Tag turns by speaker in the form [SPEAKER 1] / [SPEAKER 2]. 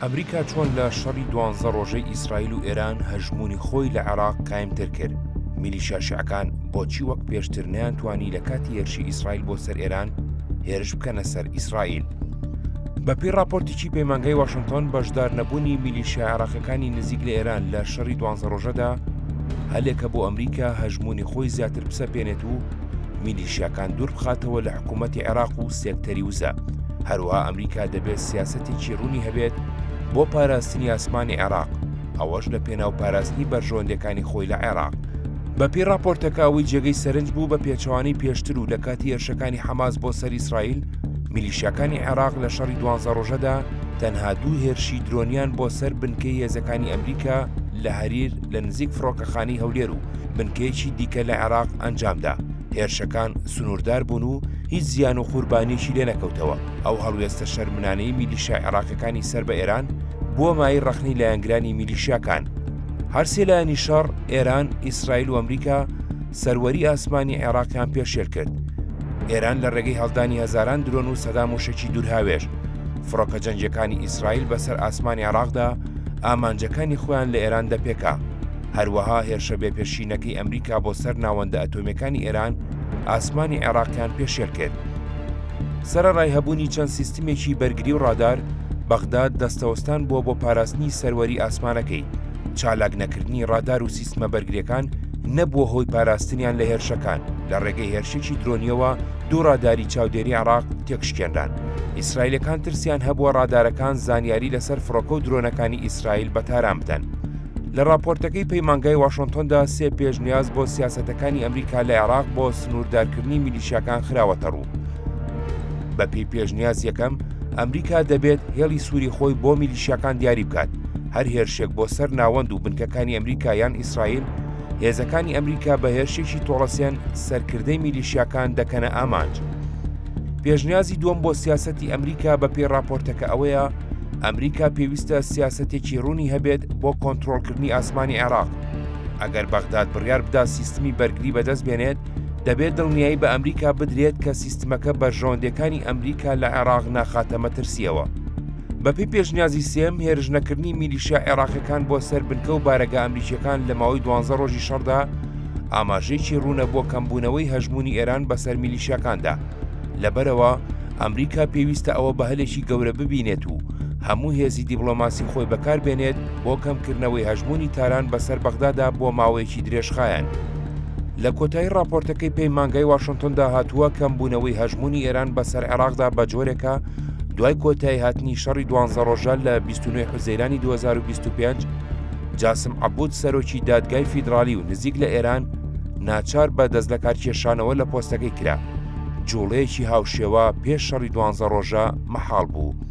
[SPEAKER 1] ئەمریکا چۆن لە شەڕی دوانزە ڕۆژەی ئیسرائیل و ئێران هەژموونی خۆی لە عێراق قایمتر کرد؟ میلیشیا شیعەکان بۆچی وەک پێشتر نەیانتوانی لە کاتی هێرشی ئیسرائیل بۆ سەر ئێران هێرش بکەنە سەر ئیسرائیل؟ بەپێی ڕاپۆرتێکی پەیمانگای واشنتۆن بەشدار نەبوونی میلیشیا عێراقیەکانی نزیک لە ئێران لە شەڕی دوانزە ڕۆژەدا هەلێکە بۆ ئەمریکا هەژموونی خۆی زیاتر بسەپێنێت و میلیشیاکان دوور بخاتەوە لە حکوومەتی عێراق و سێکتەری وزە. هەروەها ئەمریکا دەبێت سیاسەتێکی ڕوونی هەبێت بۆ پاراستنی ئاسمانی عێراق، ئەوەش لە پێناو پاراستنی بەرژەوەندیەکانی خۆی لە عێراق. بەپێی ڕاپۆرتەکە ئەوەی جێگەی سەرنج بوو بە پێچەوانەی پێشتر و لە کاتی هێرشەکانی حەماس بۆ سەر ئیسرائیل، میلیشیاکانی عێراق لە شەڕی دوانزە ڕۆژەدا تەنها دوو هێرشی درۆنیان بۆ سەر بنکەی هێزەکانی ئەمریکا لە هەریر لە نزیک فڕۆکەخانەی هەولێر و بنکەیەکی دیکە لە عێراق ئەنجامدا. هێرشەکان سنووردار بوون و هیچ زیان و قوربانییەکی لێ نەکەوتەوە. ئەو هەڵوێستە شەرمنانەی میلیشیا عێراقیەکانی سەر بە ئێران بووە مایەی ڕەخنەی لایەنگرانی میلیشیاکان. هەر سێ لایەنی شەڕ، ئێران، ئیسرائیل و ئەمریکا، سەروەری ئاسمانی عێراقیان پێشێل کرد. ئێران لە ڕێگەی هەڵدانی هەزاران درۆن و سەدان موشەکی دوورهاوێژ، فڕۆکە جەنگیەکانی ئیسرائیل بەسەر ئاسمانی عێراقدا ئامانجەکانی خۆیان لە ئێران دەپێکا. هەروەها هێرشە بێپێشینەکەی ئەمریکا بۆ سەر ناوەندە ئەتۆمیەکانی ئێران ئاسمانی عێراقیان پێشێل کرد. سەرەڕای هەبوونی چەند سیستمێکی بەرگری و ڕادار، بەغداد دەستەوەستان بووە بۆ پاراستنی سەروەری ئاسمانەکەی. چالاک نەکردنی ڕادار و سیستمە بەرگریەکان نەبووە هۆی پاراستنیان لە هێرشەکان، لە ڕێگەی هێرشێکی درۆنیەوە دوو ڕاداری چاودێری عێراق تێکشکێنران. ئیسرائیلەکان ترسیان هەبووە ڕادارەکان زانیاری لەسەر فڕۆکە و درۆنەکانی ئیسرائیل بە تاران بدەن. لە ڕاپۆرتەکەی پەیمانگای واشنتۆندا سێ پێشنیاز بۆ سیاسەتەکانی ئەمریکا لە عێراق بۆ سنووردارکردنی میلیشیاکان خراوەتەڕوو. بەپێی پێشنیاز یەکەم، ئەمریکا دەبێت هێڵی سووری خۆی بۆ میلیشیاکان دیاری بکات، هەر هێرشێک بۆ سەر ناوەند و بنکەکانی ئەمریکا یان ئیسرائیل، هێزەکانی ئەمریکا بە هێرشێکی تۆڵەسێن سەرکردەی میلیشیاکان دەکەنە ئامانج. پێشنیازی دووەم بۆ سیاسەتی ئەمریکا بەپێی ڕاپۆرتەکە ئەوەیە، ئەمریکا پێویستە سیاسەتێکی ڕوونی هەبێت بۆ کۆنترۆڵکردنی ئاسمانی عێراق. ئەگەر بەغداد بڕیار بدات سیستمی بەرگری بەدەست بێنێت، دەبێت دڵنیایی بە ئەمریکا بدرێت کە سیستمەکە بەرژەوەندییەکانی ئەمریکا لە عێراق ناخاتە مەترسییەوە. بەپێی پێشنیازی سێیەم، هێرشنەکردنی میلیشیا عێراقییەکان بۆ سەر بنکە و بارەگا ئەمریکییەکان لە ماوەی دوانزە ڕۆژی شەڕدا، ئاماژەیەکی ڕوونە بۆ کەمبوونەوەی هەژموونی ئێران بەسەر میلیشیاکاندا. لەبەرئەوە ئەمریکا پێویستە ئەوە بە هەلێکی گەورە ببینێت و هەموو هێزی دیبڵۆماسی خۆی بەکار بێنێت بۆ کەمکردنەوەی هەژموونی تاران بەسەر بەغدادا بۆ ماوەیەکی درێژخایەن. لە کۆتایی ڕاپۆرتەکەی پەیمانگای واشنتۆندا هاتووە، کەمبوونەوەی هەژموونی ئێران بەسەر عێراقدا بە جۆرێکە دوای کۆتاییهاتنی شەڕی دوانزە ڕۆژە لە 29 حوزەیرانی 2025، جاسم عەبود سەرۆکی دادگای فیدراڵی و نزیک لە ئێران ناچار بە دەستلەکارکێشانەوە لە پۆستەکەی کرا. جوڵەیەکی هاوشێوە پێش شەڕی دوانزە ڕۆژە مەحاڵ بوو.